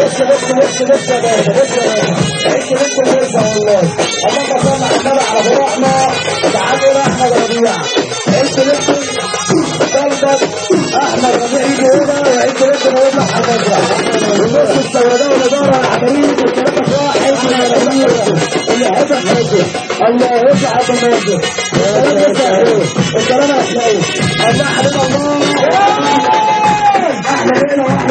بص بص بص بص يا باشا، بص يا باشا، عيش لكم فرصة والله. اللهم صل على النبي على فرحنا، تعالوا احمد ربيع، عيش لكم طلبت احمد ربيع يجي هنا وعيش لكم ويطلع على المسرح. النص السوداء والادارة العفاريت والكلام واحد من المنابير اللي حبك حاجة. الله يرجع عبد الناصر، الكلام لسه حلو، الكلام حلو. الله حبيب الله، احلى ليلة واحلى.